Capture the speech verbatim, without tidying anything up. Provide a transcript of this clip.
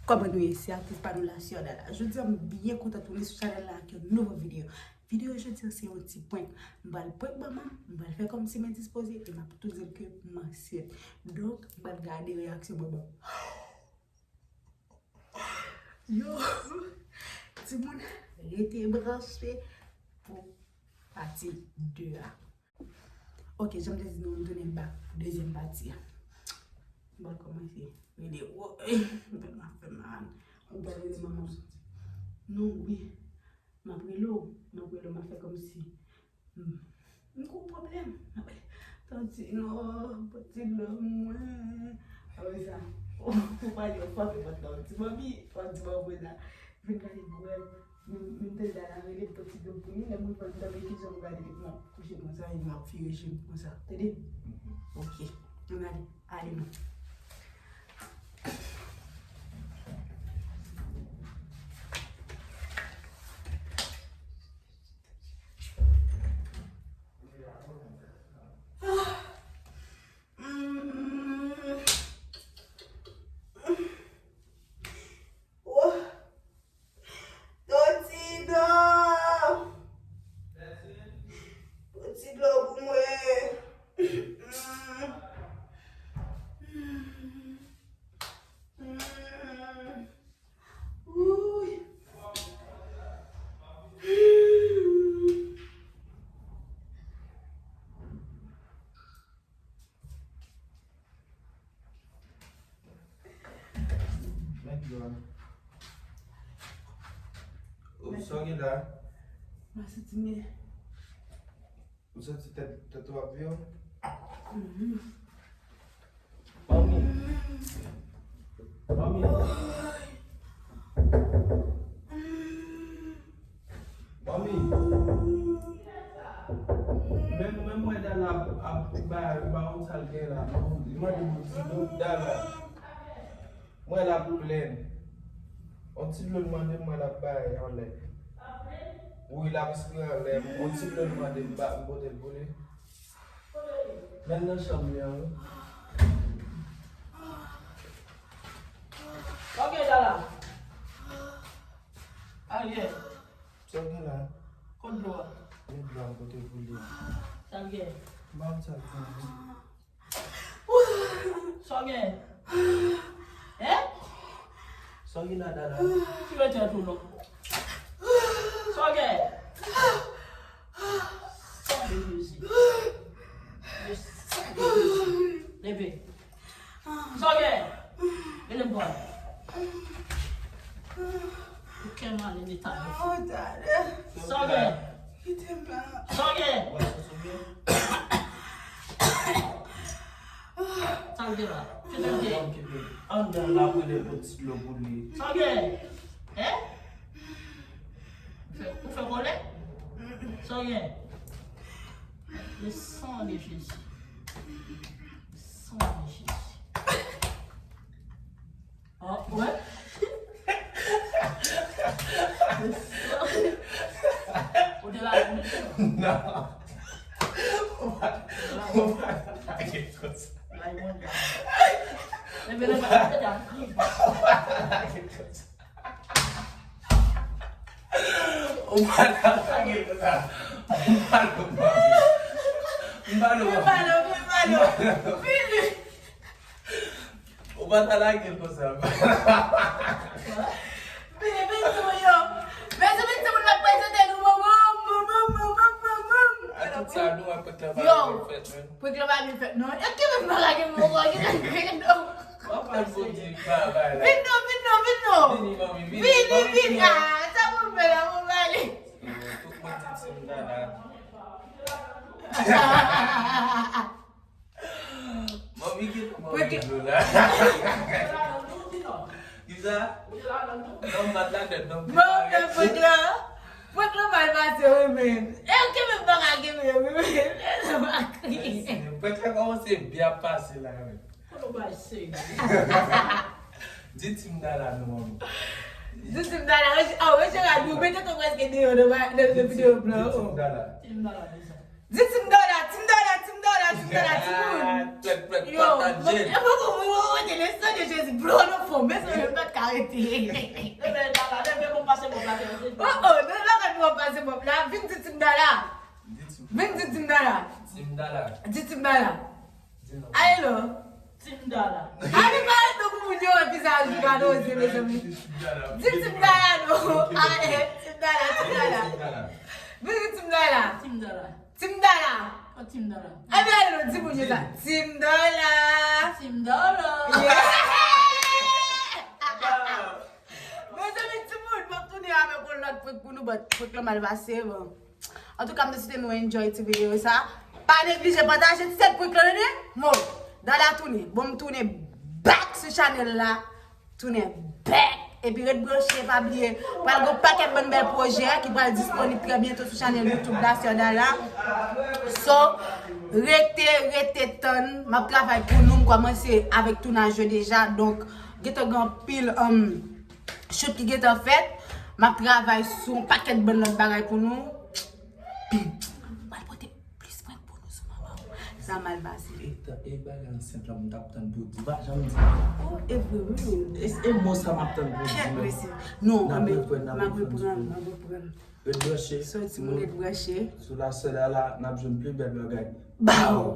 Kòman nou ye? Se aktris pa nou la, Sè Dada. Jodi a, m byen kontan tounen sou chanèl la ak yon nouvo videyo. Videyo jodi a, se yon ti prank. M pral prank manman, m pral fè kòmsi m endispoze, e m ap tou di l ke m ansent. Donk, m pral gade reyaksyon manman. Yo, timoun, rete branche pou pati de a. Ok, jan m te di nou, m tounen bak pou dezyèm pati a. M pral kòmanse rele, woy, tèt mwen ap fè mal. M pral rele manman. Non, wi. M ap rele w, m ap rele w, m ap fè kòmsi m, m gon pwoblèm. M ap rele, Tantino, poti lò mwen. Apre sa, ou pale, ou frape pòt la, ou di, "Manmi," ou di, "Manmi la." Vin gade, grann. Men, men m tande Dada rele m, poti dlo pou li, lè m rive m tande ki jan m gade, m ap kouche konsa, e m ap vire je m konsa. Tande? Ok. Ann ale. Ale non. Toti dlo! Toti dlo pou mwen. Wouy. Mèt dlo a. Ou sa w gen la? M ap santi m byen. Ou santi tèt, tèt ou ap vire w? Mhm. Manmi. Manmi. Manmi. Men, men mwen Dada ap, ap bay, bay yon sal gen la. Li mande pou ti dlo Dada. Mwen l ap plenn. On ti dlo l mande mwen l ap bay anlè. Wi, l ap espire anlè. On ti dlo l mande m ba, m pote l pou li. Men nan chanm li an, wi. Ok, Dada. Alye. Sa w gen la? Kot dlo a? Men dlo a m pote pou li. Sa l gen? M pa konn sa l gen. Sa w gen? Hein? Sa w gen la, Dada? Tire tèt ou non. Sa w gen? Sa w gen, Jezi? Jezi. Leve. Sa w gen? Rele m pran. Ou kè male leta yo. Oh, Dada. Sa w gen? Kite m la. Sa w gen? Sa w gen la? Kite m te. Anndan la, mwen de poti dlo pou li. Sa w gen? Hein? Ou fè, ou fè kòlè? Sa w gen? Le sang de Jésus. Le sang de Jésus. Oh, wè. Le sang. Ou te la, non. Ou pa, ou pa lage konsa. Lage konsa. Ou pa ta lage konsa. Ou pa lage konsa. M pa lage konsa. Vini. Ou pa ta lage l konsa. Vini, vini, timoun yo. Mezanmi, timoun, m ap prezante nou manman, manman, manman, manman. A tout sa, nou wè prank lan pa vin fèt, menm. Prank lan pa vin fèt, non. E ki menm bagay ke m wè, ki nan grenn non. Papa l pou di bagay la. Vin non, vin non, vin non. Vini, manmi, vini. Vini, vini. Ah, sa pou m fè la, pou m ale. Tout moun di ti m dada. Manmi gen manmi dlo la. Kisa? Non, m pa t ladan, non. Bon, men prank lan, prank lan mal pase, wi, men. E, ou kenbe m pa ka kenbe, wi, men. Prank lan kòmanse byen ap pase la, men. Kote w bay serye? Di ti m dada non, manmi. Di ti m dada, oh, men Gerard, nou mete tou prèske deyò nan, nan, nan videyo blan. Di ti m dada. Ti m dada, di sa. Di ti m dada, ti m dada, ti m dada, ti m Tèt plèt patat jèn. Yo, mwen te desann de Jezi, blo nan fon, men se yo pa t ka rete. Leve, Dala, leve, bon, pase bon, pase bon. Oh, oh, nan lakay pou pase bon la, vin di Team Dala. Vin di Team Dala. Team Dala. Di Team Dala. Di non. Ale non. Team Dala. Ale pale non pou moun yo wè vizaj ou gade ozye, mezanmi. Di Team Dala non. Ale, Team Dala, Team Dala. Vin di Team Dala. Team Dala. Team Dala. Oh, Team Dala. Ebyen, ale non, di moun yo sa. Team Dala. Team Dala. Yeah. Mezanmi, timoun, m ap tounen avèk yon lòt prank pou nou, but prank lan mal pase, bon. Antouka, m te swete nou enjoy ti videyo sa. Pa neglije pataje ti sèt prank lan, tande? Bon, Dala tounen. Bon, m tounen back sou chanèl la. Tounen back. Epi ret branche, pa bliye. Pral gon pakèt bann bèl pwojè ki pral disponib trè byento sou chanèl YouTube la, Sè Dala. So, rete, rete tann. M ap travay pou nou. M kòmanse avèk tounaj yo deja. Donk, gentan gen anpil, um, shoot ki gentan fèt. M ap travay sou yon pakèt bann lòt bagay pou nou. Pi, m pral pote plis prank pou nou sou manman w. Sa mal pase. E ta-, e bagay ansent la, m t ap tann pou di. Pa janm di. Oh, e vre, wi. E, e mo sa m ap tann pou di. Kèt menm. Mesye. Non, n ap reprann, n ap reprann. M ap reprann, m ap reprann. Ret branche. Soti, moun ret branche. Sou la Sè Dala, n ap jwenn pli bèl bagay. Baw!